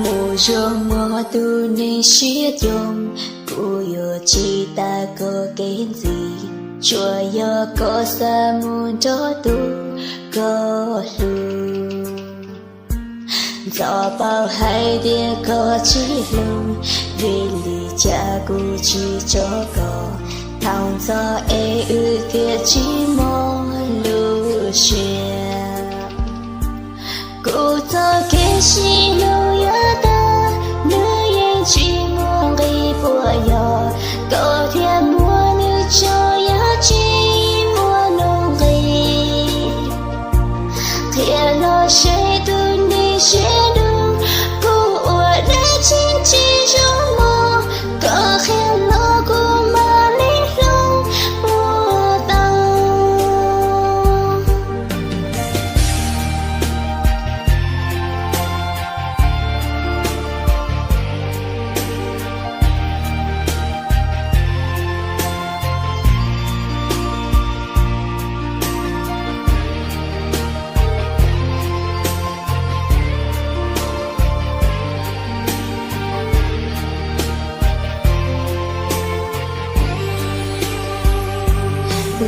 Mus zoo muaj tus neeg siab yoo, kuv yuav tsis tas koj kev ntxiv. Tsuas yog koj xav mus nrog tus koj hlub. Ntxov paub hais tias koj tsis hlub, vim li cas kuv tsis tso koj. Thaum ntxov es wb thiaj tsis muaj lub siab. Kuv txoj kev sib hlub yuav tag, nws yeej tsis muaj nqis puas yog, koj thiaj muab nws tso, yog tsis muaj nuj nqis. Qhia los seb tus neeg siab dub, kuv ua dab tsi tsis zoo mog, koj qhia los kuv mam li hloov ua tau.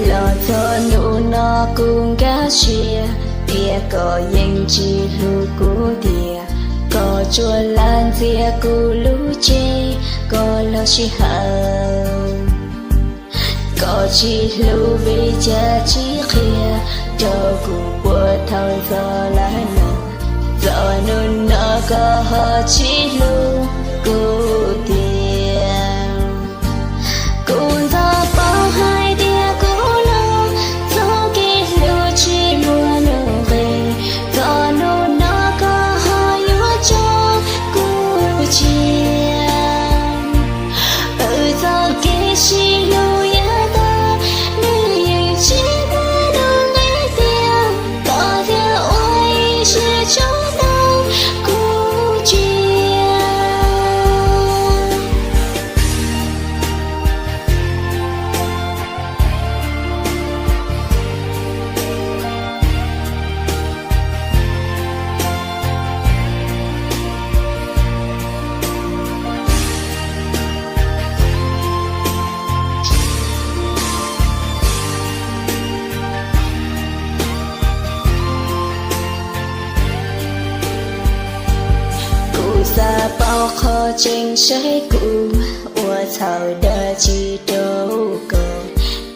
Los txog hnub no kuv nkag siab, tias koj yeej tsis hlub kuv tiag. Koj tsuas lam ntxias kuv lub cev, koj los sij hawm. Koj tsis hlub vim cas tsis qhia rau kuv puas thaum ntxov lawm no. Txog hnub no koj ho tsis hlub kuv tiag. Kuv ntxov paub hais tias kuv los txoj kev hlub tsis muaj nuj nqis. Txog hnub no koj ho yuav tso kuv cia. Wb txoj kev sib hlub yuav tag, nws yeej tsis muaj nuj nqis tiag. Koj thiaj ua ib siab tso tau kuv cia. Kuv xav paub qhov tseeb saib kuv ua txhaum dab tsi rau koj,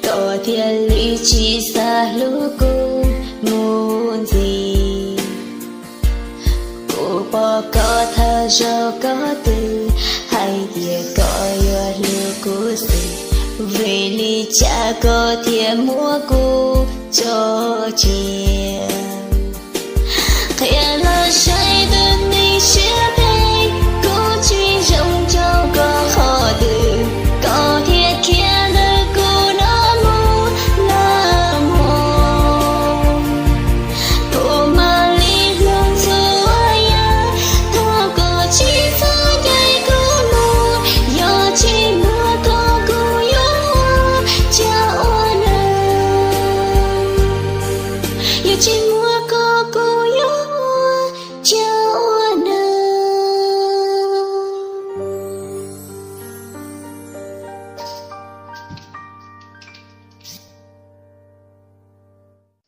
koj thiaj li tsis xav hlub kuv mus ntxiv. Kuv pom koj thawj zaug koj twb hais tias koj yuav hlub kuv xwb, vim li cas koj thiaj muab kuv tso cia?